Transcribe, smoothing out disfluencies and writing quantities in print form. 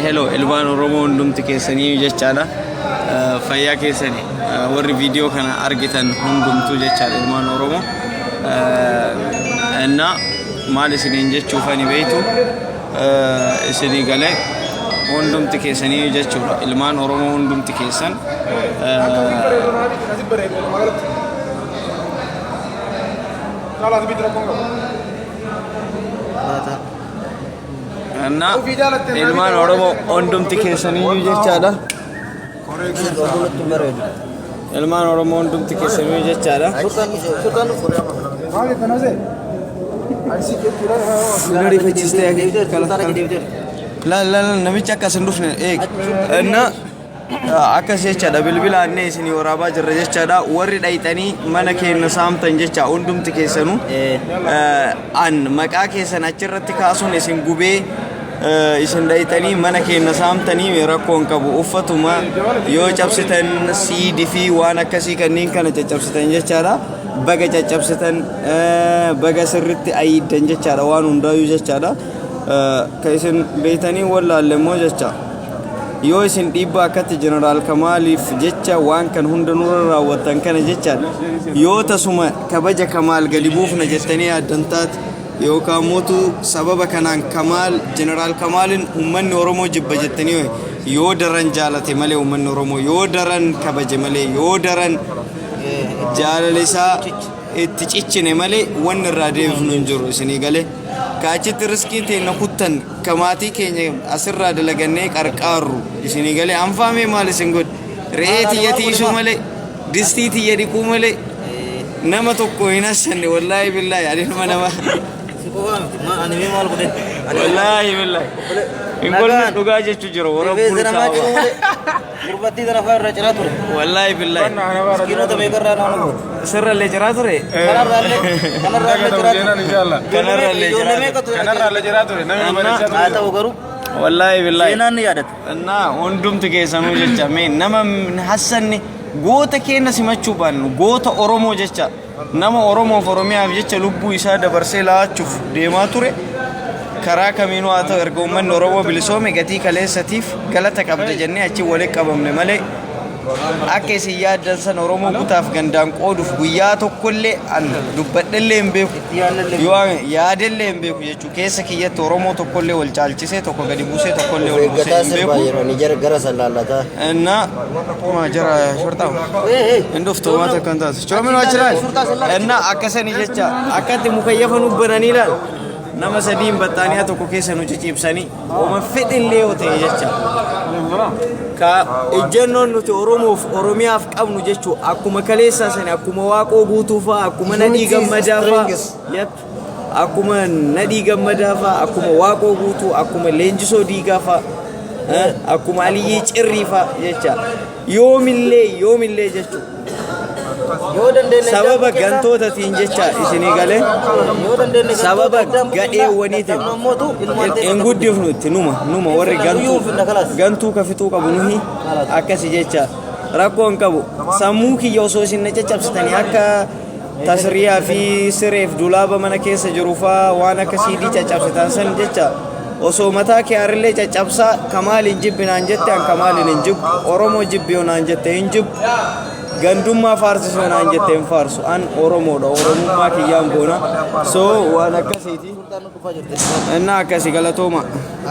Hello ilmaan Oromoo hundumti keessanii jechaadha. Fayyaa keessani warri viidiyoo kana argitan hundumtuu jechaadha ilmaan Oromoo. Innaa maal isiniin jechuufani beektu isinii galee hundumti keessanii jechuudha ilmaan Oromoo hundumti keessan. Innaa ilmaan Oromoo hundumti keessaniyyuu jechaadha. Ilmaan Oromoo hundumti keessaniyyuu jechaadha. Na rifachiistee Laal laal namichi akka isin dhufne eeg. Innaa Akkas jechaadha bilbilaan ne isinii waraabaa jirra jechaadha warri dhayxanii mana keenya saamtan jecha hundumti keessanuu an maqaa keessan achirratti kaasuun isin gubee isin dhayxanii mana keenya saamtanii rakkoo hin qabu uffatuma yoo cabsitan siidii fi waan akkasii kanneen kana caccabsitan jechaadha baga caccabsitan baga sirritti ayiiddan jechaadha waan hundaayyuu jechaadha ka isin beeytanii wallaalle immoo jecha Yoo isin dhiibbaa akkatti Jeneraal Kamaaliif jecha waan kan hunda nurra raawwattan kana jechaan yoo tasuma kabaja Kamaal gadi buufna jettanii yaaddan taate yookaan mootuu sababa kanaan Kamaal Jeneraal Kamaalin uummanni Oromoo jibba jettanii yoo daran jaalate malee uummanni Oromoo yoo daran kabaje malee yoo daran jaalala isaa itti cichine malee wanni irraa deebifnu hin jiru isinii galee. Ka achitti riskii teenna kuttan ka maatii keenya asirraa dalagannee qarqaarru isinii galee anfaamee maal isin godhe re'ee tiyya tiisuu malee distii tiyya dhiquu malee nama tokko hin hassanne wallaahi billaahi ani ilma namaa Si qofaa miti. Ma ani mee maal godhe? wallaahi billaahi hin Nagaan. kolfin dhugaa jechuu jiru warra Rifeensa namaa bulkaa ciruu malee. Gurbattii tana fa'aa irra ciraa ture. Wallaahi billaahi. Miskiinota meeqarraa nama godhe. Sirrallee jiraa ture. Kanarraallee kanarraallee jiraa ture. Kanarraallee Ijoollee jiraa meeqatu Kanarraallee jiraa ture. Namni barreessaa ture. Haa ta'u garuu Wallaahi billaahi. seenaan ni yaadata. Innaa hundumti keessanuu jecha mee nama hassanni goota keenya simachuu baannu goota Oromoo jecha nama Oromoof Oromiyaaf jecha lubbuu isaa dabarsee laachuuf deemaa ture karaa kamiinuu haa ta'u erga uummanni Oromoo bilisoome gatii kaleessatiif galata qabda jennee achi walitti qabamne malee akka isin yaaddan san Oromoo kutaaf gandaan qooduuf guyyaa tokkollee an dubbadhellee hin beeku. Yoo yaadellee hin beeku jechuudha. Keessa kiyyatti Oromoo tokkollee wal caalchisee tokko gadi buusee tokkollee ol buusee Eeggataa hin sirbaa beeku. yeroo ni jara gara san laallataa. እና jara shortaa hin dhuftu waan takka hin taatu. Choomin waa jiraa? እና akkasanii jecha akkatti mukayyafa nu bananii laal nama sadiin baxxaaniyaa tokko keessa nu ciciibsanii Oma fedhillee yoo ta'e jecha. Ka ejjennoon nuti Oromoof Oromiyaaf qabnu jechuu akkuma kaleessaa sani akkuma Waaqoo Guutuu fa'aa akkuma Nadhii Gammadaa fa'aa yep akkuma Nadhii Gammadaa fa'aa akkuma Waaqoo Guutuu akkuma Leenjisoo Diigaa fa'aa akkuma Aliyyii Cirrii fa'aa jecha yoomillee yoomillee jechuu Yoo dandeenye sababa gantootatiin jecha isinii galee yoo dandeenye sababa gadheewwaniitiin hin guddifnu itti numa numa warri gantuu gantuu ka fixuu qabu nuhi akkasi jecha rakkoo hin qabu sammuu kiyya osoo isin na caccabsitanii akka tasriyaa fi sireef dulaaba mana keessa jiru faa waan akka siidii caccabsitan san jecha osoo mataa kee arillee caccabsaa kamaaliin jibbi naan jette an kamaaliin hin jibbu oromoo jibbi yoo naan jette hin jibbu Gandummaa faarsisi yoo naan jette hin faarsu. An Oromoodha. Oromummaa kiyyaan boona. So waan akkasiiti. Innaa akkasi galatooma.